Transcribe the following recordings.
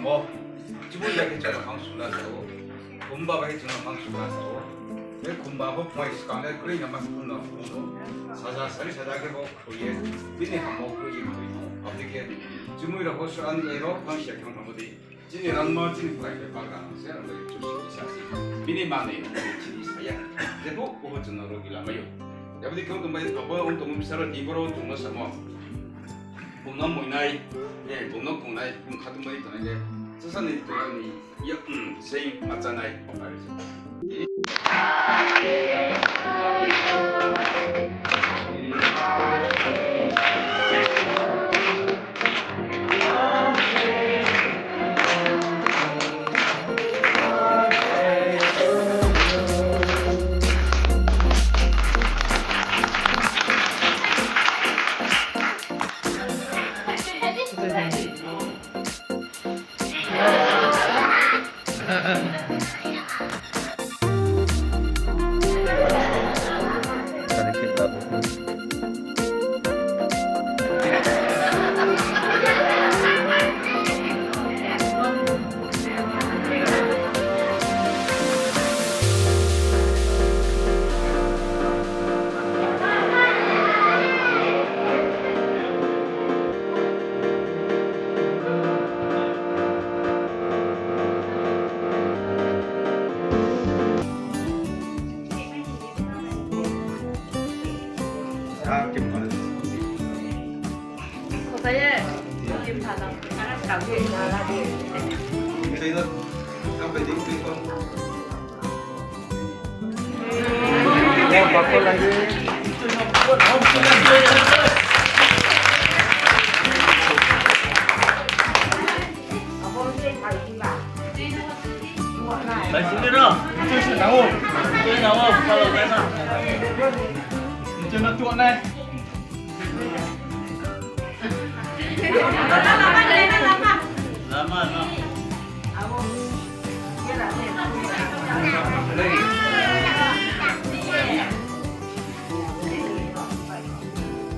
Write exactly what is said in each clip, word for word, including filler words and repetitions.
Mo, chumui bai khe chung no mang suna sa ou. Khumba bai khe chung no mang suna sa ou. Be khumba bo phai skang le kroi na ma khum no khum no. Saja sari saja khe bo khoi ye. Bini hammo kroi ye khoi no. Abo dei khe chumui rao bo sran bai rao mang sia khe thanng bo dei. Chini rangma chini prai bai bagra se rang bai chusi sa si. Bini manoi no chini sa ya. Je bo bo chung no rogi lamai ou. Abo dei khe ong tong bai abo ong tong bai bisaro di boro chung no samo. Bung no moinai, eh, bung no kungnai, bung khatung bai tongnai le, sasa ni tongnai ni, ya, hmm, sei ma chanai, pari se.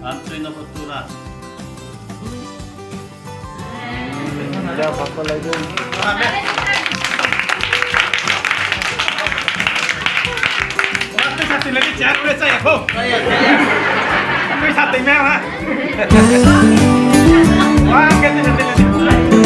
Amchoi no pho tula. Ja, papa lai dong. Tui sa tui lai di, chair kore chaya kho. Tui sa tui mea ha. Wah, khe tui sa tui lai di.